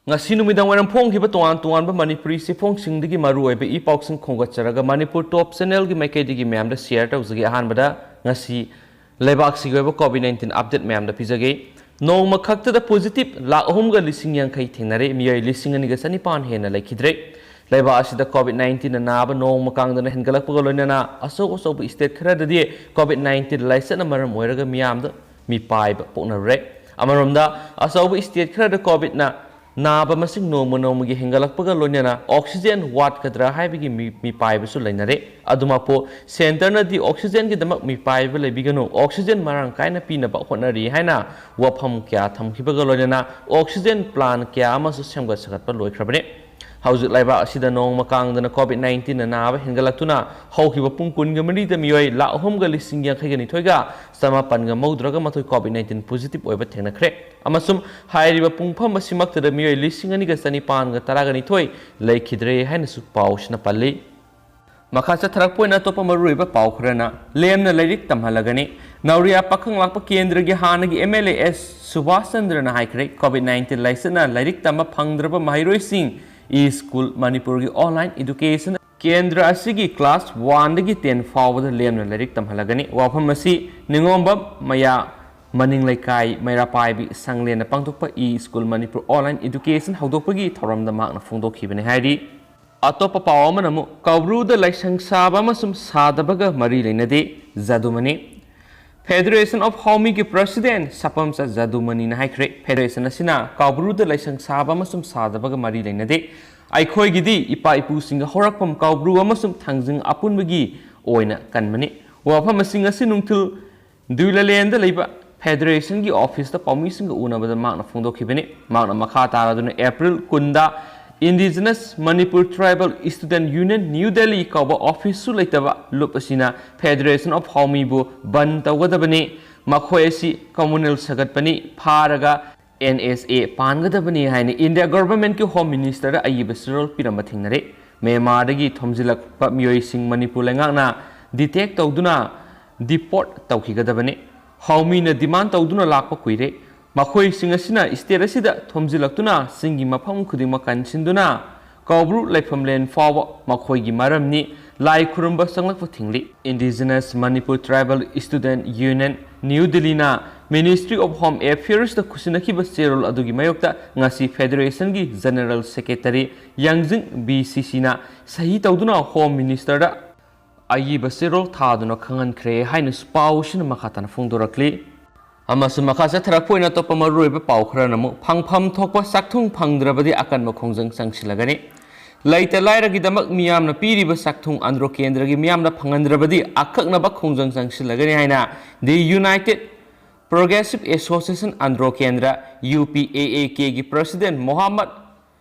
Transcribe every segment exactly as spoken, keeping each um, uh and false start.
ꯉꯁꯤ ꯅꯨꯃꯤꯗꯥꯡ ꯋꯥꯏꯔꯝ ꯐꯣꯡꯈꯤꯕ ꯇꯣꯉꯥꯟ ꯇꯣꯉꯥꯟꯕ ꯃꯅꯤꯄꯨꯔꯤ ꯆꯦꯐꯣꯡꯁꯤꯡꯗꯒꯤ ꯃꯔꯨꯑꯣꯏꯕ ꯏ ꯄꯥꯎꯁꯤꯡ ꯈꯣꯝꯒꯠꯆꯔꯒ ꯃꯅꯤꯄꯨꯔ ꯇꯣꯞ ꯆꯦꯅꯦꯜꯒꯤ ꯃꯥꯏꯀꯩꯗꯒꯤ ꯃꯌꯥꯝꯗ ꯁꯤꯌꯔ ꯇꯧꯖꯒꯦ꯫ ꯑꯍꯥꯟꯕꯗ ꯉꯁꯤ ꯂꯩꯕꯥꯛꯁꯤꯒꯤ ꯑꯣꯏꯕ ꯀꯣꯚꯤꯗ ꯅꯥꯏꯟꯇꯤꯟ ꯑꯞꯗꯦꯠ ꯃꯌꯥꯝꯗ ꯄꯤꯖꯒꯦ꯫ ꯅꯣꯡꯃ ꯈꯛꯇꯗ ꯄꯣꯖꯤꯇꯤꯚ ꯂꯥꯈ ꯑꯍꯨꯝꯒ ꯂꯤꯁꯤꯡ ꯌꯥꯡꯈꯩ ꯊꯦꯡꯅꯔꯦ꯫ ꯃꯤꯑꯣꯏ ꯂꯤꯁꯤꯡ ꯑꯅꯤꯒ ꯆꯅꯤꯄꯥꯟ ꯍꯦꯟꯅ ꯂꯩꯈꯤꯗ꯭ꯔꯦ꯫ ꯂꯩꯕꯥꯛ ꯑꯁꯤꯗ ꯀꯣꯚꯤꯗ ꯅꯥꯏꯟꯇꯤꯟꯅ ꯅꯥꯕ ꯅꯣꯡꯃ ꯀꯥꯡꯗꯅ ꯍꯦꯟꯒꯠꯂꯛꯄꯒ ꯂꯣꯏꯅꯅ ꯑꯆꯧ ꯑꯆꯧꯕ ꯁ꯭ꯇꯦꯠ ꯈꯔꯗꯗꯤ ꯀꯣꯚꯤꯗ ꯅꯥꯏꯟꯇꯤꯟ ꯂꯥꯏꯆꯠꯅ ꯃꯔꯝ ꯑꯣꯏꯔꯒ ꯃꯤꯌꯥꯝꯗ ꯃꯤꯄꯥꯏꯕ ꯄꯣꯛꯅꯔꯨꯔꯦ꯫ ꯑꯃꯔꯣꯝꯗ ꯑꯆꯧꯕ ꯁ꯭ꯇꯦꯠ ꯈꯔꯗ ꯀꯣꯚꯤꯗꯅ ꯅꯥꯕ ꯃꯁꯤꯡ ꯅꯣꯡꯃ ꯅꯣꯡꯃꯒꯤ ꯍꯦꯟꯒꯠꯂꯛꯄꯒ ꯂꯣꯏꯅꯅ ꯑꯣꯛꯁꯤꯖꯦꯟ ꯋꯥꯠꯀꯗ꯭ꯔꯥ ꯍꯥꯏꯕꯒꯤ ꯃꯤ-, ꯃꯤꯄꯥꯏꯕꯁꯨ ꯂꯩꯅꯔꯦ꯫ ꯑꯗꯨꯃꯛꯄꯨ ꯁꯦꯟꯇꯔꯅꯗꯤ ꯑꯣꯛꯁꯤꯖꯦꯟꯒꯤꯗꯃꯛ ꯃꯤꯄꯥꯏꯕ ꯂꯩꯕꯤꯒꯅꯨ, ꯑꯣꯛꯁꯤꯖꯦꯟ ꯃꯔꯥꯡ ꯀꯥꯏꯅ ꯄꯤꯅꯕ ꯍꯣꯠꯅꯔꯤ ꯍꯥꯏꯅ ꯋꯥꯐꯝ ꯀꯌꯥ ꯊꯝꯈꯤꯕꯒ ꯂꯣꯏꯅꯅ ꯑꯣꯛꯁꯤꯖꯦꯟ ꯄ꯭ꯂꯥꯟ ꯀꯌꯥ ꯑꯃꯁꯨ ꯁꯦꯝꯒꯠ ꯁꯥꯒꯠꯄ ꯂꯣꯏꯈ꯭ꯔꯕꯅꯤ꯫ ꯍꯧꯖꯤꯛ ꯂꯩꯕꯥꯛ ꯑꯁꯤꯗ ꯅꯣꯡꯃ ꯀꯥꯡꯗꯅ ꯀꯣꯚꯤꯗ ꯅꯥꯏꯟꯇꯤꯟꯅ ꯅꯥꯕ ꯍꯦꯟꯒꯠꯂꯛꯇꯨꯅ ꯍꯧꯈꯤꯕ ꯄꯨꯡ ꯀꯨꯟꯒ ꯃꯔꯤꯗ ꯃꯤꯑꯣꯏ ꯂꯥꯈ ꯑꯍꯨꯝꯒ ꯂꯤꯁꯤꯡ ꯌꯥꯡꯈꯩꯒ ꯅꯤꯊꯣꯏꯒ ꯆꯃꯥꯄꯟꯒ ꯃꯧꯗ꯭ꯔꯥꯒ ꯃꯥꯊꯣꯏ ꯀꯣꯚꯤꯗ ꯅꯥꯏꯟꯇꯤꯟ ꯄꯣꯖꯤꯇꯤꯚ ꯑꯣꯏꯕ ꯊꯦꯡꯅꯈ꯭ꯔꯦ꯫ ꯑꯃꯁꯨꯡ ꯍꯥꯏꯔꯤꯕ ꯄꯨꯡꯐꯝ ꯑꯁꯤꯃꯛꯇꯗ ꯃꯤꯑꯣꯏ ꯂꯤꯁꯤꯡ ꯑꯅꯤꯒ ꯆꯅꯤꯄꯥꯟꯒ ꯇꯔꯥꯒ ꯅꯤꯊꯣꯏ ꯂꯩꯈꯤꯗ꯭ꯔꯦ ꯍꯥꯏꯅꯁꯨ ꯄꯥꯎꯁꯤꯅ ꯄꯜꯂꯤ꯫ ꯃꯈꯥ ꯆꯠꯊꯔꯛꯄ ꯑꯣꯏꯅ ꯑꯇꯣꯞꯄ ꯃꯔꯨꯑꯣꯏꯕ ꯄꯥꯎ ꯈꯔꯅ ꯂꯦꯝꯅ ꯂꯥꯏꯔꯤꯛ ꯇꯝꯍꯜꯂꯒꯅꯤ꯫ ꯅꯧꯔꯤꯌꯥ ꯄꯥꯈꯪ ꯂꯥꯛꯄ ꯀꯦꯟꯗ꯭ꯔꯒꯤ ꯍꯥꯟꯅꯒꯤ ꯑꯦꯝ ꯑꯦꯜ ꯑꯦ ꯑꯦꯁ ꯁꯨꯕꯥꯁ ꯆꯟꯗ꯭ꯔꯅ ꯍꯥꯏꯈ꯭ꯔꯦ, ꯀꯣꯚꯤꯗ ꯅꯥꯏꯟꯇꯤꯟ ꯂꯥꯏꯆꯠꯅ ꯂꯥꯏꯔꯤꯛ ꯇꯝꯕ ꯐꯪꯗ꯭ꯔꯕ ꯃꯍꯩꯔꯣꯏꯁꯤꯡ ꯏ ꯁ꯭ꯀꯨꯜ ꯃꯅꯤꯄꯨꯔꯒꯤ ꯑꯣꯟꯂꯥꯏꯟ ꯏꯗꯨꯀꯦꯁꯟ ꯀꯦꯟꯗ꯭ꯔ ꯑꯁꯤꯒꯤ ꯀ꯭ꯂꯥꯁ ꯋꯥꯟꯗꯒꯤ ꯇꯦꯟ ꯐꯥꯎꯕꯗ ꯂꯦꯝꯅ ꯂꯥꯏꯔꯤꯛ ꯇꯝꯍꯜꯂꯒꯅꯤ꯫ ꯋꯥꯐꯝ ꯑꯁꯤ ꯅꯤꯉꯣꯝꯕꯝ ꯃꯌꯥ ꯃꯅꯤꯡ ꯂꯩꯀꯥꯏ ꯃꯩꯔꯥ ꯄꯥꯏꯕꯤ ꯁꯪꯂꯦꯟꯅ ꯄꯥꯡꯊꯣꯛꯄ E school Manipur online education ꯍꯧꯗꯣꯛꯄꯒꯤ ꯊꯧꯔꯝꯗ ꯃꯍꯥꯛꯅ ꯐꯣꯡꯗꯣꯛꯈꯤꯕꯅꯤ ꯍꯥꯏꯔꯤ꯫ ꯑꯇꯣꯞꯄ ꯄꯥꯎ ꯑꯃꯅ ꯑꯃꯨꯛ ꯀꯧꯕ꯭ꯔꯨꯗ ꯂꯥꯏꯁꯪ ꯁꯥꯕ ꯑꯃꯁꯨꯡ ꯁꯥꯗꯕꯒ ꯃꯔꯤ ꯂꯩꯅꯗꯦ, ꯖꯗꯨꯃꯅꯤ꯫ Federation of ꯍꯥꯎꯃꯤꯒꯤ president ꯁꯄꯝꯆ ꯖꯗꯨꯃꯅꯤꯅ ꯍꯥꯏꯈ꯭ꯔꯦ, federation ꯑꯁꯤꯅ ꯀꯧꯕ꯭ꯔꯨꯗ ꯂꯥꯏꯁꯪ ꯁꯥꯕ ꯑꯃꯁꯨꯡ ꯁꯥꯗꯕꯒ ꯃꯔꯤ ꯂꯩꯅꯗꯦ꯫ ꯑꯩꯈꯣꯏꯒꯤꯗꯤ ꯏꯄꯥ ꯏꯄꯨꯁꯤꯡꯒꯤ ꯍꯧꯔꯛꯐꯝ ꯀꯧꯕ꯭ꯔꯨ ꯑꯃꯁꯨꯡ ꯊꯥꯡꯖꯤꯡ ꯑꯄꯨꯟꯕꯒꯤ ꯑꯣꯏꯅ ꯀꯟꯕꯅꯤ꯫ ꯋꯥꯐꯝꯁꯤꯡ ꯑꯁꯤ ꯅꯨꯡꯊꯤꯜ ꯗꯨꯏꯂꯥꯂꯦꯟꯗ ꯂꯩꯕ federation ꯒꯤ office ꯇ ꯄꯥꯎꯃꯤꯁꯤꯡꯒ ꯎꯅꯕꯗ ꯃꯍꯥꯛꯅ ꯐꯣꯡꯗꯣꯛꯈꯤꯕꯅꯤ꯫ ꯃꯍꯥꯛꯅ ꯃꯈꯥ ꯇꯥꯔꯗꯨꯅ ꯑꯦꯄ꯭ꯔꯤꯜ ꯀꯨꯟꯗ Indigenous Manipur Tribal Student Union New Delhi ꯀꯧꯕ office ꯁꯨ ꯂꯩꯇꯕ ꯂꯨꯞ ꯑꯁꯤꯅ Federation of ꯍꯥꯎꯃꯤꯕꯨ ꯕꯟ ꯇꯧꯒꯗꯕꯅꯤ꯫ ꯃꯈꯣꯏ ꯑꯁꯤ communal ꯁꯥꯒꯠꯄꯅꯤ, ꯐꯥꯔꯒ N S A ꯄꯥꯟꯒꯗꯕꯅꯤ ꯍꯥꯏꯅ ꯏꯟꯗꯤꯌꯥ ꯒꯚꯔꯟꯃꯦꯟꯠꯀꯤ ꯍꯣꯝ ꯃꯤꯅꯤꯁꯇꯔꯗ ꯑꯏꯕ ꯆꯦꯔꯣꯜ ꯄꯤꯔꯝꯕ ꯊꯦꯡꯅꯔꯦ꯫ ꯃ꯭ꯌꯥꯟꯃꯥꯔꯗꯒꯤ ꯊꯣꯝꯖꯤꯜꯂꯛꯄ ꯃꯤꯑꯣꯏꯁꯤꯡ ꯃꯅꯤꯄꯨꯔ ꯂꯩꯉꯥꯛꯅ detect ꯇꯧꯗꯨꯅ deport ꯇꯧꯈꯤꯒꯗꯕꯅꯤ꯫ ꯍꯥꯎꯃꯤꯅ demand ꯇꯧꯗꯨꯅ ꯂꯥꯛꯄ ꯀꯨꯏꯔꯦ꯫ ꯃꯈꯣꯏꯁꯤꯡ ꯑꯁꯤꯅ state ꯑꯁꯤꯗ ꯊꯣꯝꯖꯤꯜꯂꯛꯇꯨꯅ ꯆꯤꯡꯒꯤ ꯃꯐꯝ ꯈꯨꯗꯤꯡꯃꯛ ꯀꯟꯁꯤꯟꯗꯨꯅ ꯀꯧꯕ꯭ꯔꯨ ꯂꯩꯐꯝꯂꯦꯟ ꯐꯥꯎꯕ ꯃꯈꯣꯏꯒꯤ ꯃꯔꯝꯅꯤ ꯂꯥꯏ ꯈꯨꯔꯨꯝꯕ ꯆꯪꯂꯛꯄ ꯊꯤꯡꯂꯤ꯫ Indigenous Manipur Tribal Student Union, New Delhi ꯅ Ministry of Home Affairs ꯇ ꯈꯨꯠꯁꯤꯟꯅꯈꯤꯕ ꯆꯦꯔꯣꯜ ꯑꯗꯨꯒꯤ ꯃꯥꯌꯣꯛꯇ ꯉꯁꯤ Federation ꯒꯤ General Secretary ꯌꯥꯡꯖꯤꯡ ꯕꯤ ꯁꯤ ꯁꯤꯅ ꯁꯍꯤ ꯇꯧꯗꯨꯅ Home Minister ꯗ ꯑꯏꯕ ꯆꯦꯔꯣꯜ ꯊꯥꯗꯨꯅ ꯈꯪꯍꯟꯈ꯭ꯔꯦ ꯍꯥꯏꯅꯁꯨ ꯄꯥꯎ ꯑꯁꯤꯅ ꯃꯈꯥ ꯇꯥꯅ ꯐꯣꯡꯗꯣꯔꯛꯂꯤ꯫ ꯑꯃꯁꯨꯡ ꯃꯈꯥ ꯆꯠꯊꯔꯛꯄ ꯑꯣꯏꯅ ꯑꯇꯣꯞꯄ ꯃꯔꯨꯑꯣꯏꯕ ꯄꯥꯎ ꯈꯔꯅ ꯑꯃꯨꯛ ꯐꯪꯐꯝ ꯊꯣꯛꯄ ꯆꯥꯛꯊꯨꯡ ꯐꯪꯗ꯭ꯔꯕꯗꯤ ꯑꯀꯟꯕ ꯈꯣꯡꯖꯪ ꯆꯪꯁꯤꯜꯂꯒꯅꯤ꯫ ꯂꯩꯇ ꯂꯥꯏꯔꯒꯤꯗꯃꯛ ꯃꯤꯌꯥꯝꯅ ꯄꯤꯔꯤꯕ ꯆꯥꯛꯊꯨꯡ ꯑꯟꯗ꯭ꯔꯣ ꯀꯦꯟꯗ꯭ꯔꯒꯤ ꯃꯤꯌꯥꯝꯅ ꯐꯪꯍꯟꯗ꯭ꯔꯕꯗꯤ ꯑꯀꯛꯅꯕ ꯈꯣꯡꯖꯪ ꯆꯪꯁꯤꯜꯂꯒꯅꯤ ꯍꯥꯏꯅ The United Progressive Association Andro ꯀꯦꯟꯗ꯭ꯔ, U P A A K ꯒꯤ President ꯃꯣꯍꯥꯃꯠ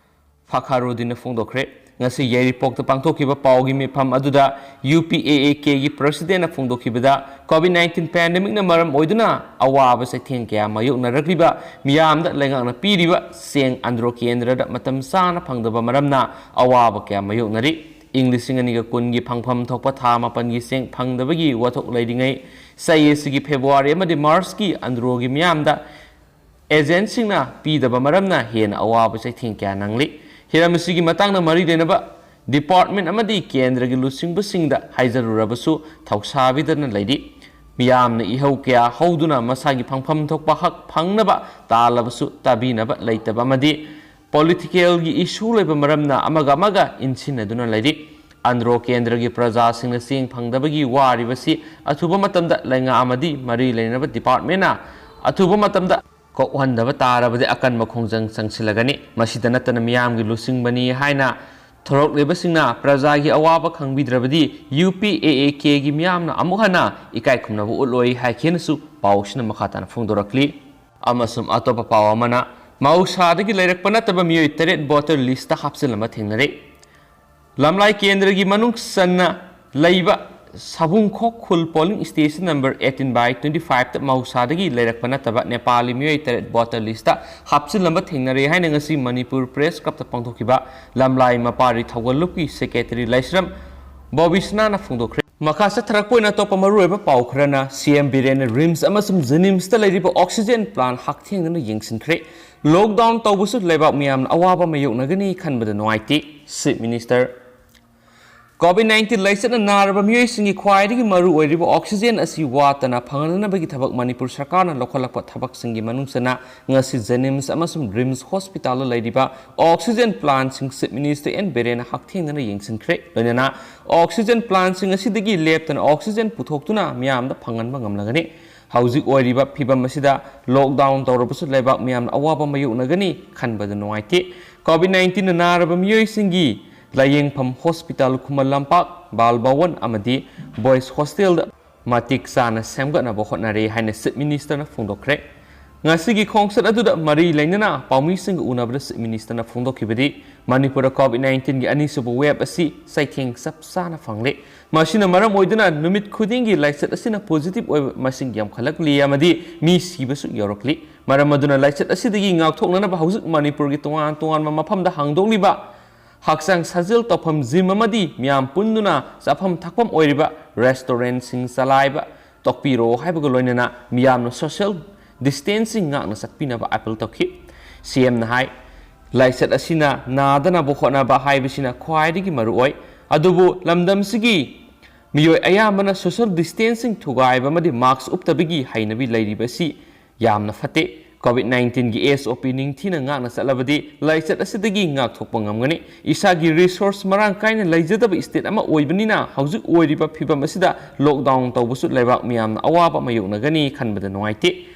ꯐꯈꯥꯔꯨꯗꯤꯟꯅ ꯐꯣꯡꯗꯣꯛꯈ꯭ꯔꯦ꯫ ꯉꯁꯤ ꯌꯥꯏꯔꯤꯄꯣꯛꯇ ꯄꯥꯡꯊꯣꯛꯈꯤꯕ ꯄꯥꯎꯒꯤ ꯃꯤꯐꯝ ꯑꯗꯨꯗ U P A A K ꯒꯤ President ꯅ ꯐꯣꯡꯗꯣꯛꯈꯤꯕꯗ, COVID nineteen pandemic ꯅ ꯃꯔꯝ ꯑꯣꯏꯗꯨꯅ ꯑꯋꯥꯕ ꯆꯩꯊꯦꯡ ꯀꯌꯥ ꯃꯥꯌꯣꯛꯅꯔꯛꯂꯤꯕ ꯃꯤꯌꯥꯝꯗ ꯂꯩꯉꯥꯛꯅ ꯄꯤꯔꯤꯕ ꯆꯦꯡ ꯑꯟꯗ꯭ꯔꯣ ꯀꯦꯟꯗ꯭ꯔꯗ ꯃꯇꯝ ꯆꯥꯅ ꯐꯪꯗꯕ ꯃꯔꯝꯅ ꯑꯋꯥꯕ ꯀꯌꯥ ꯃꯥꯌꯣꯛꯅꯔꯤ꯫ ꯏꯪ ꯂꯤꯁꯤꯡ ꯑꯅꯤꯒ ꯀꯨꯟꯒꯤ ꯐꯪꯐꯝ ꯊꯣꯛꯄ ꯊꯥ ꯃꯥꯄꯟꯒꯤ ꯆꯦꯡ ꯐꯪꯗꯕꯒꯤ ꯋꯥꯊꯣꯛ ꯂꯩꯔꯤꯉꯩ, ꯆꯍꯤ ꯑꯁꯤꯒꯤ February ꯑꯃꯗꯤ March ꯀꯤ ꯑꯟꯗ꯭ꯔꯣꯒꯤ ꯃꯤꯌꯥꯝꯗ agent ꯁꯤꯡꯅ ꯄꯤꯗꯕ ꯃꯔꯝꯅ ꯍꯦꯟꯅ ꯑꯋꯥꯕ ꯆꯩꯊꯦꯡ ꯀꯌꯥ ꯅꯪꯂꯤ꯫ ꯍꯤꯔꯝ ꯑꯁꯤꯒꯤ ꯃꯇꯥꯡꯗ ꯃꯔꯤ ꯂꯩꯅꯕ department ꯑꯃꯗꯤ ꯀꯦꯟꯗ꯭ꯔꯒꯤ ꯂꯨꯆꯤꯡꯕꯁꯤꯡꯗ ꯍꯥꯏꯖꯔꯨꯔꯕꯁꯨ ꯊꯧꯁꯥꯕꯤꯗꯅ ꯂꯩꯔꯤ꯫ ꯃꯤꯌꯥꯝꯅ ꯏꯍꯧ ꯀꯌꯥ ꯍꯧꯗꯨꯅ ꯃꯁꯥꯒꯤ ꯐꯪꯐꯝ ꯊꯣꯛꯄ ꯍꯛ ꯐꯪꯅꯕ ꯇꯥꯜꯂꯕꯁꯨ ꯇꯥꯕꯤꯅꯕ ꯂꯩꯇꯕ ꯑꯃꯗꯤ political ꯒꯤ issue ꯂꯩꯕ ꯃꯔꯝꯅ ꯑꯃꯒ ꯑꯃꯒ ꯏꯟꯁꯤꯟꯅꯗꯨꯅ ꯂꯩꯔꯤ꯫ ꯑꯟꯗ꯭ꯔꯣ ꯀꯦꯟꯗ꯭ꯔꯒꯤ ꯄ꯭ꯔꯖꯥꯁꯤꯡꯅ ꯆꯦꯡ ꯐꯪꯗꯕꯒꯤ ꯋꯥꯔꯤꯕꯁꯤ ꯑꯊꯨꯕ ꯃꯇꯝꯗ ꯂꯩꯉꯥꯛ ꯑꯃꯗꯤ ꯃꯔꯤ ꯂꯩꯅꯕ department ꯅ ꯑꯊꯨꯕ ꯃꯇꯝꯗ ꯀꯣꯛꯍꯟꯗꯕ ꯇꯥꯔꯕꯗꯤ ꯑꯀꯟꯕ ꯈꯣꯡꯖꯪ ꯆꯪꯁꯤꯜꯂꯒꯅꯤ꯫ ꯃꯁꯤꯗ ꯅꯠꯇꯅ ꯃꯤꯌꯥꯝꯒꯤ ꯂꯨꯆꯤꯡꯕꯅꯤ ꯍꯥꯏꯅ ꯊꯣꯔꯛꯂꯤꯕꯁꯤꯡꯅ ꯄ꯭ꯔꯖꯥꯒꯤ ꯑꯋꯥꯕ ꯈꯪꯕꯤꯗ꯭ꯔꯕꯗꯤ U P A A K ꯒꯤ ꯃꯤꯌꯥꯝꯅ ꯑꯃꯨꯛ ꯍꯟꯅ ꯏꯀꯥꯏ ꯈꯨꯝꯅꯕ ꯎꯠꯂꯣꯏ ꯍꯥꯏꯈꯤꯅꯁꯨ ꯄꯥꯎꯁꯤꯅ ꯃꯈꯥ ꯇꯥꯅ ꯐꯣꯡꯗꯣꯔꯛꯂꯤ꯫ ꯑꯃꯁꯨꯡ ꯑꯇꯣꯞꯄ ꯄꯥꯎ ꯑꯃꯅ, ꯃꯍꯧꯁꯥꯗꯒꯤ ꯂꯩꯔꯛꯄ ꯅꯠꯇꯕ ꯃꯤꯑꯣꯏ ꯇꯔꯦꯠ voter list ꯇ ꯍꯥꯞꯆꯤꯜꯂꯝꯕ ꯊꯦꯡꯅꯔꯦ꯫ ꯂꯝꯂꯥꯏ ꯀꯦꯟꯗ꯭ꯔꯒꯤ ꯃꯅꯨꯡ ꯆꯟꯅ ꯂꯩꯕ ꯁꯥꯕꯨꯡꯈꯣꯛ ꯈꯨꯜ polling station number eighteen by twenty five ꯇ ꯃꯍꯧꯁꯥꯗꯒꯤ ꯂꯩꯔꯛꯄ ꯅꯠꯇꯕ ꯅꯦꯄꯥꯂꯤ ꯃꯤꯑꯣꯏ ꯇꯔꯦꯠ voter list ꯇ ꯍꯥꯞꯆꯤꯜꯂꯝꯕ ꯊꯦꯡꯅꯔꯦ ꯍꯥꯏꯅ ꯉꯁꯤ ꯃꯅꯤꯄꯨꯔ Press Club ꯇ ꯄꯥꯡꯊꯣꯛꯈꯤꯕ ꯂꯝꯂꯥꯏ ꯃꯄꯥꯔꯤ ꯊꯧꯒꯜꯂꯨꯞꯀꯤ Secretary ꯂꯥꯏꯁ꯭ꯔꯝ ꯕꯣꯕꯤꯁꯅꯥꯅ ꯐꯣꯡꯗꯣꯛꯈ꯭ꯔꯦ꯫ ꯃꯈꯥ ꯆꯠꯊꯔꯛꯄ ꯑꯣꯏꯅ ꯑꯇꯣꯞꯄ ꯃꯔꯨꯑꯣꯏꯕ ꯄꯥꯎ ꯈꯔꯅ, ꯁꯤ ꯑꯦꯝ ꯕꯤꯔꯦꯟꯅ ꯔꯤꯝꯁ ꯑꯃꯁꯨꯡ ꯖꯦꯅꯤꯝꯁꯇ ꯂꯩꯔꯤꯕ ꯑꯣꯛꯁꯤꯖꯦꯟ ꯄ꯭ꯂꯥꯟ ꯍꯛꯊꯦꯡꯅꯅ ꯌꯦꯡꯁꯤꯟꯈ꯭ꯔꯦ꯫ ꯂꯣꯛꯗꯥꯎꯟ ꯇꯧꯕꯁꯨ ꯂꯩꯕꯥꯛ ꯃꯤꯌꯥꯝꯅ ꯑꯋꯥꯕ ꯃꯥꯌꯣꯛꯅꯒꯅꯤ ꯈꯟꯕꯗ ꯅꯨꯡꯉꯥꯏꯇꯦ, ꯆꯤꯐ ꯃꯤꯅꯤꯁꯇꯔ꯫ ꯀꯣꯚꯤꯗ ꯅꯥꯏꯟꯇꯤꯟ ꯂꯥꯏꯆꯠꯅ ꯅꯥꯔꯕ ꯃꯤꯑꯣꯏꯁꯤꯡꯒꯤ ꯈ꯭ꯋꯥꯏꯗꯒꯤ ꯃꯔꯨ ꯑꯣꯏꯔꯤꯕ ꯑꯣꯛꯁꯤꯖꯦꯟ ꯑꯁꯤ ꯋꯥꯠꯇꯅ ꯐꯪꯍꯟꯅꯕꯒꯤ ꯊꯕꯛ ꯃꯅꯤꯄꯨꯔ ꯁꯔꯀꯥꯔꯅ ꯂꯧꯈꯠꯂꯛꯄ ꯊꯕꯛꯁꯤꯡꯒꯤ ꯃꯅꯨꯡ ꯆꯟꯅ ꯉꯁꯤ ꯖꯦꯅꯤꯝꯁ ꯑꯃꯁꯨꯡ ꯔꯤꯝꯁ ꯍꯣꯁꯄꯤꯇꯥꯜꯗ ꯂꯩꯔꯤꯕ ꯑꯣꯛꯁꯤꯖꯦꯟ ꯄ꯭ꯂꯥꯟꯁꯤꯡ ꯆꯤꯐ ꯃꯤꯅꯤꯁꯇꯔ ꯑꯦꯟ ꯕꯤꯔꯦꯟꯅ ꯍꯛꯊꯦꯡꯅꯅ ꯌꯦꯡꯁꯤꯟꯈ꯭ꯔꯦ꯫ ꯂꯣꯏꯅꯅ ꯑꯣꯛꯁꯤꯖꯦꯟ ꯄ꯭ꯂꯥꯟꯁꯤꯡ ꯑꯁꯤꯗꯒꯤ ꯂꯦꯞꯇꯅ ꯑꯣꯛꯁꯤꯖꯦꯟ ꯄꯨꯊꯣꯛꯇꯨꯅ ꯃꯤꯌꯥꯝꯗ ꯐꯪꯍꯟꯕ ꯉꯝꯂꯒꯅꯤ꯫ ꯍꯧꯖꯤꯛ ꯑꯣꯏꯔꯤꯕ ꯐꯤꯕꯝ ꯑꯁꯤꯗ ꯂꯣꯛꯗꯥꯎꯟ ꯇꯧꯔꯕꯁꯨ ꯂꯩꯕꯥꯛ ꯃꯤꯌꯥꯝꯅ ꯑꯋꯥꯕ ꯃꯥꯌꯣꯛꯅꯒꯅꯤ ꯈꯟꯕꯗ ꯅꯨꯡꯉꯥꯏꯇꯦ꯫ ꯀꯣꯚꯤꯗ ꯅꯥꯏꯟꯇꯤꯟꯅ ꯅꯥꯔꯕ ꯃꯤꯑꯣꯏꯁꯤꯡꯒꯤ ꯂꯥꯌꯦꯡꯐꯝ ꯍꯣꯁꯄꯤꯇꯥꯜ ꯈꯨꯃꯟ ꯂꯝꯄꯥꯛ, ꯕꯥꯜ ꯚꯋꯟ ꯑꯃꯗꯤ ꯕꯣꯏꯁ ꯍꯣꯁꯇꯦꯜꯗ ꯃꯇꯤꯛ ꯆꯥꯅ ꯁꯦꯝꯒꯠꯅꯕ ꯍꯣꯠꯅꯔꯦ ꯍꯥꯏꯅ ꯆꯤꯐ ꯃꯤꯅꯤꯁꯇꯔꯅ ꯐꯣꯡꯗꯣꯛꯈ꯭ꯔꯦ꯫ ꯉꯁꯤꯒꯤ ꯈꯣꯡꯆꯠ ꯑꯗꯨꯗ ꯃꯔꯤ ꯂꯩꯅꯅ ꯄꯥꯎꯃꯤꯁꯤꯡꯒ ꯎꯅꯕꯗ ꯆꯤꯐ ꯃꯤꯅꯤꯁꯇꯔꯅ ꯐꯣꯡꯗꯣꯛꯈꯤꯕꯗꯤ, ꯃꯅꯤꯄꯨꯔꯗ ꯀꯣꯚꯤꯗ ꯅꯥꯏꯟꯇꯤꯟꯒꯤ ꯑꯅꯤꯁꯨꯕ ꯋꯦꯕ ꯑꯁꯤ ꯆꯩꯊꯦꯡ ꯆꯞ ꯆꯥꯅ ꯐꯪꯂꯦ꯫ ꯃꯁꯤꯅ ꯃꯔꯝ ꯑꯣꯏꯗꯨꯅ ꯅꯨꯃꯤꯠ ꯈꯨꯗꯤꯡꯒꯤ ꯂꯥꯏꯆꯠ ꯑꯁꯤꯅ ꯄꯣꯖꯤꯇꯤꯚ ꯑꯣꯏꯕ ꯃꯁꯤꯡ ꯌꯥꯝꯈꯠꯂꯛꯂꯤ ꯑꯃꯗꯤ ꯃꯤ ꯁꯤꯕꯁꯨ ꯌꯧꯔꯛꯂꯤ꯫ ꯃꯔꯝ ꯑꯗꯨꯅ ꯂꯥꯏꯆꯠ ꯑꯁꯤꯗꯒꯤ ꯉꯥꯛꯊꯣꯛꯅꯅꯕ ꯍꯧꯖꯤꯛ ꯃꯅꯤꯄꯨꯔꯒꯤ ꯇꯣꯉꯥꯟ ꯇꯣꯉꯥꯟꯕ ꯃꯐꯝꯗ ꯍꯥꯡꯗꯣꯛꯂꯤꯕ ꯍꯛꯆꯥꯡ ꯁꯥꯖꯦꯜ ꯇꯧꯐꯝ ꯖꯤꯝ ꯑꯃꯗꯤ ꯃꯤꯌꯥꯝ ꯄꯨꯟꯗꯨꯅ ꯆꯥꯐꯝ ꯊꯛꯐꯝ ꯑꯣꯏꯔꯤꯕ ꯔꯦꯁꯇꯨꯔꯦꯟꯠꯁꯤꯡ ꯆꯂꯥꯏꯕ ꯇꯣꯛꯄꯤꯔꯣ ꯍꯥꯏꯕꯒ ꯂꯣꯏꯅꯅ ꯃꯤꯌꯥꯝꯅ ꯁꯣꯁꯤꯌꯦꯜ ꯗꯤꯁꯇꯦꯟꯁꯤꯡ ꯉꯥꯛꯅ ꯆꯠꯄꯤꯅꯕ ꯑꯥꯄꯤꯜ ꯇꯧꯈꯤ꯫ ꯁꯤ ꯑꯦꯝꯅ ꯍꯥꯏ, ꯂꯥꯏꯆꯠ ꯑꯁꯤꯅ ꯅꯥꯗꯅꯕ ꯍꯣꯠꯅꯕ ꯍꯥꯏꯕꯁꯤꯅ ꯈ꯭ꯋꯥꯏꯗꯒꯤ ꯃꯔꯨ ꯑꯣꯏ, ꯑꯗꯨꯕꯨ ꯂꯝꯗꯝꯁꯤꯒꯤ ꯃꯤꯑꯣꯏ ꯑꯌꯥꯝꯕꯅ ꯁꯣꯁꯤꯌꯦꯜ ꯗꯤꯁꯇꯦꯟꯁꯤꯡ ꯊꯨꯒꯥꯏꯕ ꯑꯃꯗꯤ ꯃꯥꯁꯛ ꯎꯞꯇꯕꯒꯤ ꯍꯩꯅꯕꯤ ꯂꯩꯔꯤꯕ ꯑꯁꯤ ꯌꯥꯝꯅ ꯐꯠꯇꯦ꯫ ꯀꯣꯚꯤꯗ ꯅꯥꯏꯟꯇꯤꯟꯒꯤ ꯑꯦꯁ ꯑꯣ ꯄꯤ ꯅꯤꯡꯊꯤꯅ ꯉꯥꯛꯅ ꯆꯠꯂꯕꯗꯤ ꯂꯥꯏꯆꯠ ꯑꯁꯤꯗꯒꯤ ꯉꯥꯛꯊꯣꯛꯄ ꯉꯝꯒꯅꯤ꯫ ꯏꯁꯥꯒꯤ ꯔꯤꯁꯣꯔꯁ ꯃꯔꯥꯡ ꯀꯥꯏꯅ ꯂꯩꯖꯗꯕ ꯁ꯭ꯇꯦꯠ ꯑꯃ ꯑꯣꯏꯕꯅꯤꯅ ꯍꯧꯖꯤꯛ ꯑꯣꯏꯔꯤꯕ ꯐꯤꯕꯝ ꯑꯁꯤꯗ ꯂꯣꯛꯗꯥꯎꯟ ꯇꯧꯕꯁꯨ ꯂꯩꯕꯥꯛ ꯃꯤꯌꯥꯝꯅ ꯑꯋꯥꯕ ꯃꯥꯌꯣꯛꯅꯒꯅꯤ ꯈꯟꯕꯗ ꯅꯨꯡꯉꯥꯏꯇꯦ꯫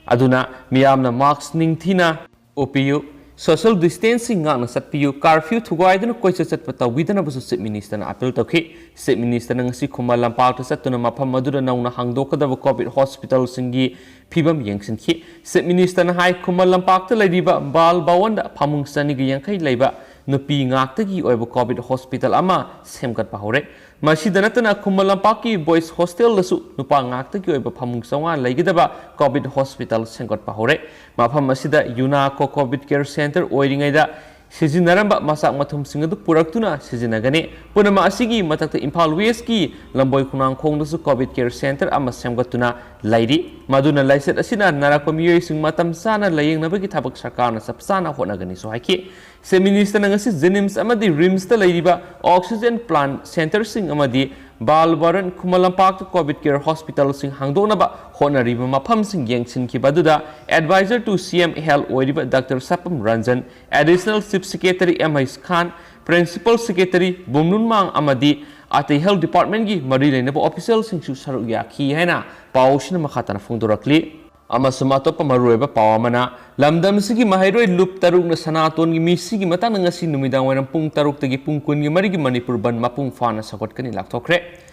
ꯑꯗꯨꯅ ꯃꯤꯌꯥꯝꯅ ꯃꯥꯁꯛ ꯅꯤꯡꯊꯤꯅ ꯎꯞꯄꯤꯌꯨ, ꯁꯣꯁꯤꯌꯦꯜ ꯗꯤꯁꯇꯦꯟꯁꯤꯡ ꯉꯥꯛꯅ ꯆꯠꯄꯤꯌꯨ, ꯀꯥꯔꯐ꯭ꯌꯨ ꯊꯨꯒꯥꯏꯗꯨꯅ ꯀꯣꯏꯆꯠ ꯆꯠꯄ ꯇꯧꯕꯤꯗꯅꯕꯁꯨ ꯆꯤꯐ ꯃꯤꯅꯤꯁꯇꯔꯅ ꯑꯥꯄꯤꯜ ꯇꯧꯈꯤ꯫ ꯆꯤꯐ ꯃꯤꯅꯤꯁꯇꯔꯅ ꯉꯁꯤ ꯈꯨꯃꯟ ꯂꯝꯄꯥꯛꯇ ꯆꯠꯇꯨꯅ ꯃꯐꯝ ꯑꯗꯨꯗ ꯅꯧꯅ ꯍꯥꯡꯗꯣꯛꯀꯗꯕ ꯀꯣꯚꯤꯗ ꯍꯣꯁꯄꯤꯇꯥꯜꯁꯤꯡꯒꯤ ꯐꯤꯕꯝ ꯌꯦꯡꯁꯤꯟꯈꯤ꯫ ꯆꯤꯐ ꯃꯤꯅꯤꯁꯇꯔꯅ ꯍꯥꯏ, ꯈꯨꯃꯟ ꯂꯝꯄꯥꯛꯇ ꯂꯩꯔꯤꯕ ꯕꯥꯜ ꯚꯋꯟꯗ ꯐꯃꯨꯡ ꯆꯅꯤꯒ ꯌꯥꯡꯈꯩ ꯂꯩꯕ ꯅꯨꯄꯤ ꯉꯥꯛꯇꯒꯤ ꯑꯣꯏꯕ ꯀꯣꯚꯤꯗ ꯍꯣꯁꯄꯤꯇꯥꯜ ꯑꯃ ꯁꯦꯝꯒꯠꯄ ꯍꯧꯔꯦ꯫ ꯃꯁꯤꯗ ꯅꯠꯇꯅ ꯈꯨꯃꯟ ꯂꯝꯄꯥꯛꯀꯤ ꯕꯣꯏꯁ ꯍꯣꯁꯇꯦꯜꯗꯁꯨ ꯅꯨꯄꯥ ꯉꯥꯛꯇꯒꯤ ꯑꯣꯏꯕ ꯐꯃꯨꯡ ꯆꯥꯝꯃꯉꯥ ꯂꯩꯒꯗꯕ ꯀꯣꯚꯤꯗ ꯍꯣꯁꯄꯤꯇꯥꯜ ꯁꯦꯝꯒꯠꯄ ꯍꯧꯔꯦ꯫ ꯃꯐꯝ ꯑꯁꯤꯗ ꯌꯨꯅꯥꯀꯣ ꯀꯣꯚꯤꯗ ꯀꯦꯌꯔ ꯁꯦꯟꯇꯔ ꯑꯣꯏꯔꯤꯉꯩꯗ ꯁꯤꯖꯤꯟꯅꯔꯝꯕ ꯃꯆꯥꯛ ꯃꯊꯨꯝꯁꯤꯡ ꯑꯗꯨ ꯄꯨꯔꯛꯇꯨꯅ ꯁꯤꯖꯤꯟꯅꯒꯅꯤ꯫ ꯄꯨꯝꯅꯃꯛ ꯑꯁꯤꯒꯤ ꯃꯊꯛꯇ ꯏꯝꯐꯥꯜ ꯋꯦꯁꯀꯤ ꯂꯝꯕꯣꯏ ꯈꯣꯡꯅꯥꯡꯈꯣꯡꯗꯁꯨ ꯀꯣꯚꯤꯗ ꯀꯦꯌꯔ ꯁꯦꯟꯇꯔ ꯑꯃ ꯁꯦꯝꯒꯠꯇꯨꯅ ꯂꯩꯔꯤ꯫ ꯃꯗꯨꯅ ꯂꯥꯏꯆꯠ ꯑꯁꯤꯅ ꯅꯥꯔꯛꯄ ꯃꯤꯑꯣꯏꯁꯤꯡ ꯃꯇꯝ ꯆꯥꯅ ꯂꯥꯌꯦꯡꯅꯕꯒꯤ ꯊꯕꯛ ꯁꯔꯀꯥꯔꯅ ꯆꯞ ꯆꯥꯅ ꯍꯣꯠꯅꯒꯅꯤꯁꯨ ꯍꯥꯏꯈꯤ꯫ ꯆꯤꯐ ꯃꯤꯅꯤꯁꯇꯔꯅ ꯉꯁꯤ JNIMS ꯑꯃꯗꯤ RIMSꯇ ꯂꯩꯔꯤꯕ oxygen plant centreꯁꯤꯡ ꯑꯃꯗꯤ ꯕꯥꯜ ꯕꯔꯟ ꯈꯨꯃꯟ ꯂꯝꯄꯥꯛꯇ ꯀꯣꯚꯤꯗ ꯀꯦꯌꯔ ꯍꯣꯁꯄꯤꯇꯥꯜꯁꯤꯡ ꯍꯥꯡꯗꯣꯛꯅꯕ ꯍꯣꯠꯅꯔꯤꯕ ꯃꯐꯝꯁꯤꯡ ꯌꯦꯡꯁꯤꯟꯈꯤꯕ ꯑꯗꯨꯗ advisor to CM Health ꯑꯣꯏꯔꯤꯕ doctor Sapam Ranjan, additional chief secretary M H Khan, principal secretary Bumlunmang ꯑꯃꯗꯤ ꯑꯇꯩ health departmentꯀꯤ ꯃꯔꯤ ꯂꯩꯅꯕ officialꯁꯤꯡꯁꯨ ꯁꯔꯨꯛ ꯌꯥꯈꯤ ꯍꯥꯏꯅ ꯄꯥꯎꯁꯤꯅ ꯃꯈꯥ ꯇꯥꯅ ꯐꯣꯡꯗꯣꯔꯛꯂꯤ꯫ ꯑꯃꯁꯨꯡ ꯑꯇꯣꯞꯄ ꯃꯔꯨꯑꯣꯏꯕ ꯄꯥꯎ ꯑꯃꯅ, ꯂꯝꯗꯝꯁꯤꯒꯤ ꯃꯍꯩꯔꯣꯏ ꯂꯨꯞ ꯇꯔꯨꯛꯅ ꯁꯅꯥꯇꯣꯟꯒꯤ ꯃꯤꯁꯤꯒꯤ ꯃꯇꯥꯡꯗ ꯉꯁꯤ ꯅꯨꯃꯤꯗꯥꯡ ꯋꯥꯏꯔꯝ ꯄꯨꯡ ꯇꯔꯨꯛꯇꯒꯤ ꯄꯨꯡ ꯀꯨꯟꯒꯤ ꯃꯔꯤꯒꯤ ꯃꯅꯤꯄꯨꯔ ꯕꯟ ꯃꯄꯨꯡ ꯐꯥꯅ ꯁꯧꯒꯠꯀꯅꯤ ꯂꯥꯎꯊꯣꯛꯈ꯭ꯔꯦ꯫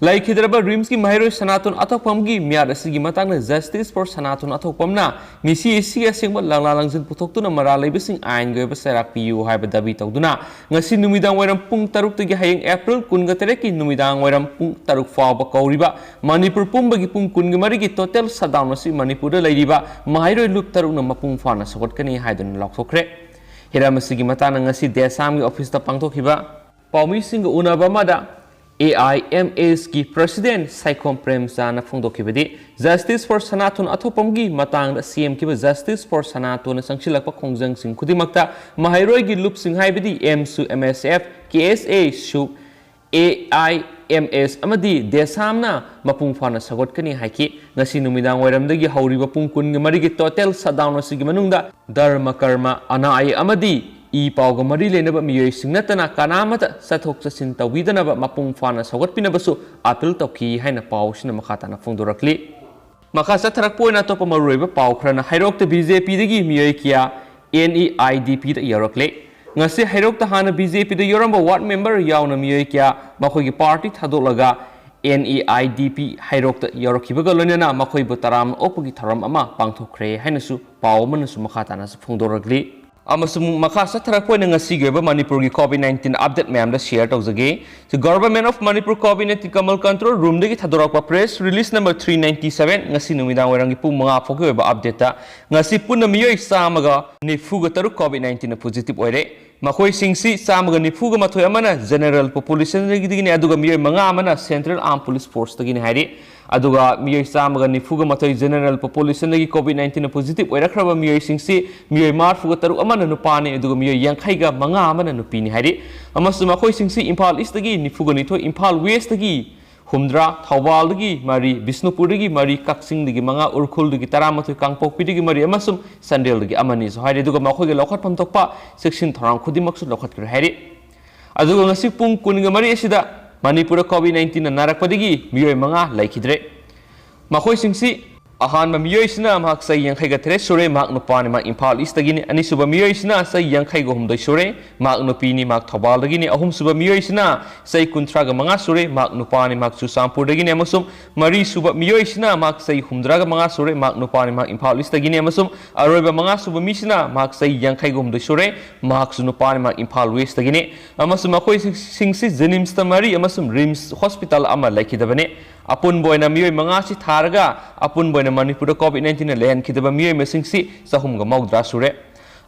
ꯂꯩꯈꯤꯗ꯭ꯔꯕ RIMSꯀꯤ ꯃꯍꯩꯔꯣꯏ ꯁꯅꯥꯇꯣꯟ ꯑꯊꯣꯛꯄꯝꯒꯤ ꯃꯤꯌꯥꯠ ꯑꯁꯤꯒꯤ ꯃꯇꯥꯡꯗ Justice for ꯁꯅꯥꯇꯣꯟ ꯑꯊꯣꯛꯄꯝꯅ ꯃꯤꯁꯤ ꯑꯁꯤꯒꯤ ꯑꯁꯦꯡꯕ ꯂꯪꯂꯥ ꯂꯪꯖꯤꯟ ꯄꯨꯊꯣꯛꯇꯨꯅ ꯃꯔꯥꯜ ꯂꯩꯕꯁꯤꯡ ꯑꯥꯏꯟꯒꯤ ꯑꯣꯏꯕ ꯆꯩꯔꯥꯛ ꯄꯤꯌꯨ ꯍꯥꯏꯕ ꯗꯥꯕꯤ ꯇꯧꯗꯨꯅ ꯉꯁꯤ ꯅꯨꯃꯤꯗꯥꯡ ꯋꯥꯏꯔꯝ ꯄꯨꯡ ꯇꯔꯨꯛꯇꯒꯤ ꯍꯌꯦꯡ April ꯀꯨꯟꯒ ꯇꯔꯦꯠꯀꯤ ꯅꯨꯃꯤꯗꯥꯡ ꯋꯥꯏꯔꯝ ꯄꯨꯡ ꯇꯔꯨꯛ ꯐꯥꯎꯕ ꯀꯧꯔꯤꯕ ꯃꯅꯤꯄꯨꯔ ꯄꯨꯝꯕꯒꯤ ꯄꯨꯡ ꯀꯨꯟꯒ ꯃꯔꯤꯒꯤ total shutdown ꯑꯁꯤ ꯃꯅꯤꯄꯨꯔꯗ ꯂꯩꯔꯤꯕ ꯃꯍꯩꯔꯣꯏ ꯂꯨꯞ ꯇꯔꯨꯛꯅ ꯃꯄꯨꯡ ꯐꯥꯅ ꯁꯧꯒꯠꯀꯅꯤ ꯍꯥꯏꯗꯨꯅ ꯂꯥꯎꯊꯣꯛꯈ꯭ꯔꯦ꯫ ꯍꯤꯔꯝ ꯑꯁꯤꯒꯤ ꯃꯇꯥꯡꯗ ꯉꯁꯤ ꯗꯦꯁꯥꯝꯒꯤ officeꯇ ꯄꯥꯡꯊꯣꯛꯈꯤꯕ ꯄꯥꯎꯃꯤꯁꯤꯡꯒ ꯎꯅꯕ ꯑꯃꯗ AIMSꯀꯤ president ꯁꯥꯏꯈꯣꯝ ꯄ꯭ꯔꯦꯝꯆꯥꯟꯅ ꯐꯣꯡꯗꯣꯛꯈꯤꯕꯗꯤ, Justice for ꯁꯅꯥꯇꯣꯟ ꯑꯊꯣꯛꯄꯝꯒꯤ ꯃꯇꯥꯡꯗ ꯁꯦꯝꯈꯤꯕ Justice for ꯁꯅꯥꯇꯣꯟꯅ ꯆꯪꯁꯤꯜꯂꯛꯄ ꯈꯣꯡꯖꯪꯁꯤꯡ ꯈꯨꯗꯤꯡꯃꯛꯇ ꯃꯍꯩꯔꯣꯏꯒꯤ ꯂꯨꯞꯁꯤꯡ ꯍꯥꯏꯕꯗꯤ AMSꯁꯨ, MSF, KSAꯁꯨ, AIMS ꯑꯃꯗꯤ ꯗꯦꯁꯥꯝꯅ ꯃꯄꯨꯡ ꯐꯥꯅ ꯁꯧꯒꯠꯀꯅꯤ ꯍꯥꯏꯈꯤ꯫ ꯉꯁꯤ ꯅꯨꯃꯤꯗꯥꯡ ꯋꯥꯏꯔꯝꯗꯒꯤ ꯍꯧꯔꯤꯕ ꯄꯨꯡ ꯀꯨꯟꯒ ꯃꯔꯤꯒꯤ total shutdown ꯑꯁꯤꯒꯤ ꯃꯅꯨꯡꯗ ꯙꯔꯃ ꯀꯔꯃ, ꯑꯅꯥ ꯑꯌꯦꯛ ꯑꯃꯗꯤ ꯏ ꯄꯥꯎꯒ ꯃꯔꯤ ꯂꯩꯅꯕ ꯃꯤꯑꯣꯏꯁꯤꯡ ꯅꯠꯇꯅ ꯀꯅꯥꯃꯠꯇ ꯆꯠꯊꯣꯛ ꯆꯠꯁꯤꯟ ꯇꯧꯕꯤꯗꯅꯕ ꯃꯄꯨꯡ ꯐꯥꯅ ꯁꯧꯒꯠꯄꯤꯅꯕꯁꯨ appeal ꯇꯧꯈꯤ ꯍꯥꯏꯅ ꯄꯥꯎꯁꯤꯅ ꯃꯈꯥ ꯇꯥꯅ ꯐꯣꯡꯗꯣꯔꯛꯂꯤ꯫ ꯃꯈꯥ ꯆꯠꯊꯔꯛꯄ ꯑꯣꯏꯅ ꯑꯇꯣꯞꯄ ꯃꯔꯨꯑꯣꯏꯕ ꯄꯥꯎ ꯈꯔꯅ, ꯍꯩꯔꯣꯛꯇ BJPꯗꯒꯤ ꯃꯤꯑꯣꯏ ꯀꯌꯥ NEIDPꯗ ꯌꯧꯔꯛꯂꯦ꯫ ꯉꯁꯤ ꯍꯩꯔꯣꯛꯇ ꯍꯥꯟꯅ BJPꯗ ꯌꯥꯎꯔꯝꯕ ward member ꯌꯥꯎꯅ ꯃꯤꯑꯣꯏ ꯀꯌꯥ ꯃꯈꯣꯏꯒꯤ party ꯊꯥꯗꯣꯛꯂꯒ NEIDP ꯍꯩꯔꯣꯛꯇ ꯌꯧꯔꯛꯈꯤꯕꯒ ꯂꯣꯏꯅꯅ ꯃꯈꯣꯏꯕꯨ ꯇꯔꯥꯝꯅ ꯑꯣꯛꯄꯒꯤ ꯊꯧꯔꯝ ꯑꯃ ꯄꯥꯡꯊꯣꯛꯈ꯭ꯔꯦ ꯍꯥꯏꯅꯁꯨ ꯄꯥꯎ ꯑꯃꯅꯁꯨ ꯃꯈꯥ ꯇꯥꯅꯁꯨ ꯐꯣꯡꯗꯣꯔꯛꯂꯤ꯫ ꯑꯃꯁꯨꯡ ꯃꯈꯥ ꯆꯠꯊꯔꯛꯄ ꯑꯣꯏꯅ ꯉꯁꯤꯒꯤ ꯑꯣꯏꯕ ꯃꯅꯤꯄꯨꯔꯒꯤ COVID nineteen update ꯃꯌꯥꯝꯗ share ꯇꯧꯖꯒꯦ꯫ Government of Manipur COVID nineteen Kamal Control Roomꯗꯒꯤ ꯊꯥꯗꯣꯔꯛꯄ press release number three ninety seven, ꯉꯁꯤ ꯅꯨꯃꯤꯗꯥꯡ ꯋꯥꯏꯔꯝꯒꯤ ꯄꯨꯡ ꯃꯉꯥ ꯐꯥꯎꯒꯤ ꯑꯣꯏꯕ updateꯇ ꯉꯁꯤ ꯄꯨꯟꯅ ꯃꯤꯑꯣꯏ ꯆꯥꯝꯃꯒ ꯅꯤꯐꯨꯒ ꯇꯔꯨꯛ COVID nineteenꯅ positive ꯑꯣꯏꯔꯦ꯫ ꯃꯈꯣꯏꯁꯤꯡꯁꯤ ꯆꯥꯝꯃꯒ ꯅꯤꯐꯨꯒ ꯃꯥꯊꯣꯏ ꯑꯃꯅ general populationꯗꯒꯤꯅꯤ, ꯑꯗꯨꯒ ꯃꯤꯑꯣꯏ ꯃꯉꯥ ꯑꯃꯅ Central Armed Police Forceꯇꯒꯤꯅꯤ ꯍꯥꯏꯔꯤ꯫ ꯑꯗꯨꯒ ꯃꯤꯑꯣꯏ ꯆꯥꯝꯃꯒ ꯅꯤꯐꯨꯒ ꯃꯥꯊꯣꯏ general populationꯗꯒꯤ COVID nineteenꯅ positive ꯑꯣꯏꯔꯛꯈ꯭ꯔꯕ ꯃꯤꯑꯣꯏꯁꯤꯡꯁꯤ ꯃꯤꯑꯣꯏ ꯃꯔꯤꯐꯨꯒ ꯇꯔꯨꯛ ꯑꯃꯅ ꯅꯨꯄꯥꯅꯤ, ꯑꯗꯨꯒ ꯃꯤꯑꯣꯏ ꯌꯥꯡꯈꯩꯒ ꯃꯉꯥ ꯑꯃꯅ ꯅꯨꯄꯤꯅꯤ ꯍꯥꯏꯔꯤ꯫ ꯑꯃꯁꯨꯡ ꯃꯈꯣꯏꯁꯤꯡꯁꯤ ꯏꯝꯐꯥꯜ Eastꯇꯒꯤ ꯅꯤꯐꯨꯒ ꯅꯤꯊꯣꯏ, ꯏꯝꯐꯥꯜ Westꯇꯒꯤ ꯍꯨꯝꯗ꯭ꯔꯥ, ꯊꯧꯕꯥꯜꯗꯒꯤ ꯃꯔꯤ, ꯕꯤꯁꯅꯨꯄꯨꯔꯗꯒꯤ ꯃꯔꯤ, ꯀꯛꯆꯤꯡꯗꯒꯤ ꯃꯉꯥ, ꯎꯈ꯭ꯔꯨꯜꯗꯒꯤ ꯇꯔꯥꯃꯥꯊꯣꯏ, ꯀꯥꯡꯄꯣꯛꯄꯤꯗꯒꯤ ꯃꯔꯤ ꯑꯃꯁꯨꯡ ꯆꯥꯟꯗꯦꯜꯗꯒꯤ ꯑꯃꯅꯤꯁꯨ ꯍꯥꯏꯔꯤ꯫ ꯑꯗꯨꯒ ꯃꯈꯣꯏꯒꯤ ꯂꯧꯈꯠꯐꯝ ꯊꯣꯛꯄ ꯆꯦꯛꯁꯤꯟ ꯊꯧꯔꯥꯡ ꯈꯨꯗꯤꯡꯃꯛꯁꯨ ꯂꯧꯈꯠꯈ꯭ꯔꯦ ꯍꯥꯏꯔꯤ꯫ ꯑꯗꯨꯒ ꯉꯁꯤ ꯄꯨꯡ ꯀꯨꯟꯒ ꯃꯔꯤ ꯑꯁꯤꯗ ꯃꯅꯤꯄꯨꯔꯗ COVID nineteenꯅ ꯅꯥꯔꯛꯄꯗꯒꯤ ꯃꯤꯑꯣꯏ ꯃꯉꯥ ꯂꯩꯈꯤꯗ꯭ꯔꯦ꯫ ꯃꯈꯣꯏꯁꯤꯡꯁꯤ ꯑꯍꯥꯟꯕ ꯃꯤꯑꯣꯏꯁꯤꯅ ꯃꯍꯥꯛ ꯆꯍꯤ ꯌꯥꯡꯈꯩꯒ ꯇꯔꯦꯠ ꯁꯨꯔꯦ, ꯃꯍꯥꯛ ꯅꯨꯄꯥꯅꯤ, ꯃꯍꯥꯛ ꯏꯝꯐꯥꯜ Eastꯇꯒꯤꯅꯤ꯫ ꯑꯅꯤꯁꯨꯕ ꯃꯤꯑꯣꯏꯁꯤꯅ ꯆꯍꯤ ꯌꯥꯡꯈꯩꯒ ꯍꯨꯝꯗꯣꯏ ꯁꯨꯔꯦ, ꯃꯍꯥꯛ ꯅꯨꯄꯤꯅꯤ, ꯃꯍꯥꯛ ꯊꯧꯕꯥꯜꯗꯒꯤꯅꯤ꯫ ꯑꯍꯨꯝꯁꯨꯕ ꯃꯤꯑꯣꯏꯁꯤꯅ ꯆꯍꯤ ꯀꯨꯟꯊ꯭ꯔꯥꯒ ꯃꯉꯥ ꯁꯨꯔꯦ, ꯃꯍꯥꯛ ꯅꯨꯄꯥꯅꯤ, ꯃꯍꯥꯛ ꯆꯨꯔꯆꯥꯟꯄꯨꯔꯗꯒꯤꯅꯤ꯫ ꯑꯃꯁꯨꯡ ꯃꯔꯤꯁꯨꯕ ꯃꯤꯑꯣꯏꯁꯤꯅ ꯃꯍꯥꯛ ꯆꯍꯤ ꯍꯨꯝꯗ꯭ꯔꯥꯒ ꯃꯉꯥ ꯁꯨꯔꯦ, ꯃꯍꯥꯛ ꯅꯨꯄꯥꯅꯤ, ꯃꯍꯥꯛ ꯏꯝꯐꯥꯜ Eastꯇꯒꯤꯅꯤ꯫ ꯑꯃꯁꯨꯡ ꯑꯔꯣꯏꯕ ꯃꯉꯥꯁꯨꯕ ꯃꯤꯁꯤꯅ ꯃꯍꯥꯛ ꯆꯍꯤ ꯌꯥꯡꯈꯩꯒ ꯍꯨꯝꯗꯣꯏ ꯁꯨꯔꯦ, ꯃꯍꯥꯛꯁꯨ ꯅꯨꯄꯥꯅꯤ, ꯃꯍꯥꯛ ꯏꯝꯐꯥꯜ Westꯇꯒꯤꯅꯤ꯫ ꯑꯃꯁꯨꯡ ꯃꯈꯣꯏꯁꯤꯡꯁꯤ JNIMSꯇ ꯃꯔꯤ ꯑꯃꯁꯨꯡ RIMS hospital ꯑꯃ ꯂꯩꯈꯤꯗꯕꯅꯤ꯫ ꯑꯄꯨꯟꯕ ꯑꯣꯏꯅ ꯃꯤꯑꯣꯏ ꯃꯉꯥꯁꯤ ꯊꯥꯔꯒ ꯑꯄꯨꯟꯕ ꯑꯣꯏꯅ ꯃꯅꯤꯄꯨꯔꯗ COVID nineteenꯅ ꯂꯩꯍꯟꯈꯤꯗꯕ ꯃꯤꯑꯣꯏ ꯃꯁꯤꯡꯁꯤ ꯆꯍꯨꯝꯒ ꯃꯧꯗ꯭ꯔꯥ ꯁꯨꯔꯦ꯫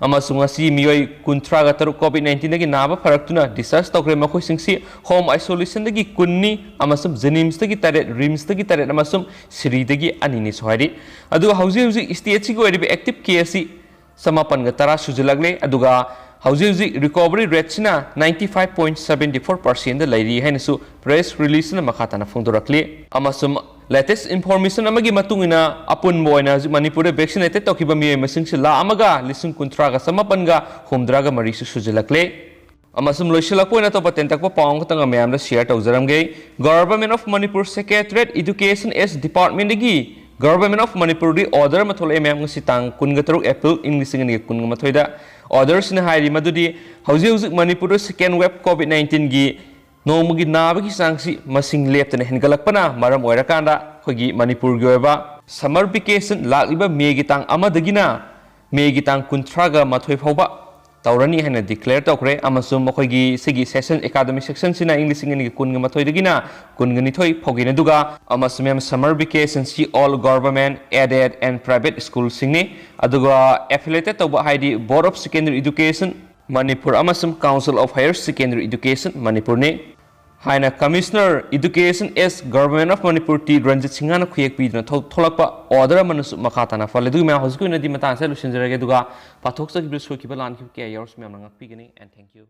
ꯑꯃꯁꯨꯡ ꯉꯁꯤ ꯃꯤꯑꯣꯏ ꯀꯨꯟꯊ꯭ꯔꯥꯒ ꯇꯔꯨꯛ COVID nineteenꯗꯒꯤ ꯅꯥꯕ ꯐꯔꯛꯇꯨꯅ discharge ꯇꯧꯈ꯭ꯔꯦ꯫ ꯃꯈꯣꯏꯁꯤꯡꯁꯤ home isolationꯗꯒꯤ ꯀꯨꯟꯅꯤ ꯑꯃꯁꯨꯡ JNIMSꯇꯒꯤ ꯇꯔꯦꯠ, RIMSꯇꯒꯤ ꯇꯔꯦꯠ ꯑꯃꯁꯨꯡ ꯁꯤꯔꯤꯗꯒꯤ ꯑꯅꯤꯅꯤꯁꯨ ꯍꯥꯏꯔꯤ꯫ ꯑꯗꯨꯒ ꯍꯧꯖꯤꯛ ꯍꯧꯖꯤꯛ stateꯁꯤꯒꯤ ꯑꯣꯏꯔꯤꯕ active caseꯁꯤ ꯆꯃꯥꯄꯟꯒ ꯇꯔꯥ ꯁꯨꯖꯤꯜꯂꯛꯂꯦ꯫ ꯑꯗꯨꯒ ꯍꯧꯖꯤꯛ ꯍꯧꯖꯤꯛ recovery rateꯁꯤꯅ ninety five point seven four percentꯗ ꯂꯩꯔꯤ ꯍꯥꯏꯅꯁꯨ press releaseꯅ ꯃꯈꯥ ꯇꯥꯅ ꯐꯣꯡꯗꯣꯔꯛꯂꯤ꯫ ꯑꯃꯁꯨꯡ latest information ꯑꯃꯒꯤ ꯃꯇꯨꯡ ꯏꯟꯅ ꯑꯄꯨꯟꯕ ꯑꯣꯏꯅ ꯍꯧꯖꯤꯛ ꯃꯅꯤꯄꯨꯔꯗ vaccinated ꯇꯧꯈꯤꯕ ꯃꯤꯑꯣꯏ ꯃꯁꯤꯡꯁꯤ ꯂꯥꯈ ꯑꯃꯒ ꯂꯤꯁꯤꯡ ꯀꯨꯟꯊ꯭ꯔꯥꯒ ꯆꯃꯥꯄꯟꯒ ꯍꯨꯝꯗ꯭ꯔꯥꯒ ꯃꯔꯤꯁꯨ ꯁꯨꯖꯤꯜꯂꯛꯂꯦ꯫ ꯑꯃꯁꯨꯡ ꯂꯣꯏꯁꯤꯜꯂꯛꯄ ꯑꯣꯏꯅ ꯑꯇꯣꯞꯄ ꯇꯦꯟꯇꯛꯄ ꯄꯥꯎ ꯑꯃꯈꯛꯇꯪ ꯃꯌꯥꯝꯗ share ꯇꯧꯖꯔꯝꯒꯦ꯫ Government of Manipur Secretariat Education S Departmentꯗꯒꯤ Government of Manipurꯗꯒꯤ order ꯑꯃ ꯊꯣꯛꯂꯛꯑꯦ ꯃꯌꯥꯝ, ꯉꯁꯤ ꯇꯥꯡ ꯀꯨꯟꯒ ꯇꯔꯨꯛ April ꯏꯪ ꯂꯤꯁꯤꯡ ꯑꯅꯤꯒ ꯀꯨꯟꯒ ꯃꯥꯊꯣꯏꯗ꯫ Orderꯁꯤꯅ ꯍꯥꯏꯔꯤ ꯃꯗꯨꯗꯤ ꯍꯧꯖꯤꯛ ꯍꯧꯖꯤꯛ ꯃꯅꯤꯄꯨꯔꯗ second wave COVID nineteenꯒꯤ ꯅꯣꯡꯃꯒꯤ ꯅꯥꯕꯒꯤ ꯆꯥꯡꯁꯤ ꯃꯁꯤꯡ ꯂꯦꯞꯇꯅ ꯍꯦꯟꯒꯠꯂꯛꯄꯅ ꯃꯔꯝ ꯑꯣꯏꯔꯀꯥꯟꯗ ꯑꯩꯈꯣꯏꯒꯤ ꯃꯅꯤꯄꯨꯔꯒꯤ ꯑꯣꯏꯕ summer vacation ꯂꯥꯛꯂꯤꯕ Mayꯒꯤ ꯇꯥꯡ ꯑꯃꯗꯒꯤꯅ ꯃꯦꯒꯤ ꯇꯥꯡ ꯀꯨꯟꯊ꯭ꯔꯥꯒ ꯃꯥꯊꯣꯏ ꯐꯥꯎꯕ ꯇꯧꯔꯅꯤ ꯍꯥꯏꯅ declare ꯇꯧꯈ꯭ꯔꯦ꯫ ꯑꯃꯁꯨꯡ ꯃꯈꯣꯏꯒꯤ ꯁꯤꯒꯤ session, academic session ꯁꯤꯅ ꯏꯪ ꯂꯤꯁꯤꯡ ꯑꯅꯤꯒ ꯀꯨꯟꯒ ꯃꯥꯊꯣꯏꯗꯒꯤꯅ ꯀꯨꯟꯒ ꯅꯤꯊꯣꯏ ꯐꯥꯎꯒꯤꯅꯤ꯫ ꯑꯗꯨꯒ ꯑꯃꯁꯨꯡ ꯃꯦꯝ, summer vacation ꯁꯤ all government, aided and private school ꯁꯤꯡꯅꯤ꯫ ꯑꯗꯨꯒ affiliated ꯇꯧꯕ ꯍꯥꯏꯗꯤ Board of Secondary Education Manipur ꯑꯃꯁꯨꯡ Council of Higher Secondary Education ꯃꯅꯤꯄꯨꯔꯅꯤ ꯍꯥꯏꯅ Commissioner Education S Government of Manipur T Ranjit ꯁꯤꯡꯍꯅ ꯈꯨꯌꯦꯛ ꯄꯤꯗꯨꯅ ꯊꯣꯛ-, ꯊꯣꯛꯂꯛꯄ order ꯑꯃꯅꯁꯨ ꯃꯈꯥ ꯇꯥꯅ ꯄꯜꯂꯤ꯫ ꯑꯗꯨꯒꯤ ꯃꯌꯥꯝ ꯍꯧꯖꯤꯛꯀꯤ ꯑꯣꯏꯅꯗꯤ ꯃꯇꯥꯡꯁꯦ ꯂꯣꯏꯁꯤꯟꯖꯔꯒꯦ꯫ ꯑꯗꯨꯒ ꯄꯥꯊꯣꯛꯆꯈꯤꯕ ꯁꯣꯏꯈꯤꯕ ꯂꯥꯟꯈꯤꯕ ꯀꯌꯥ ꯌꯥꯎꯔꯁꯨ ꯃꯌꯥꯝꯅ ꯉꯥꯛꯄꯤꯒꯅꯤ꯫ And thank you꯫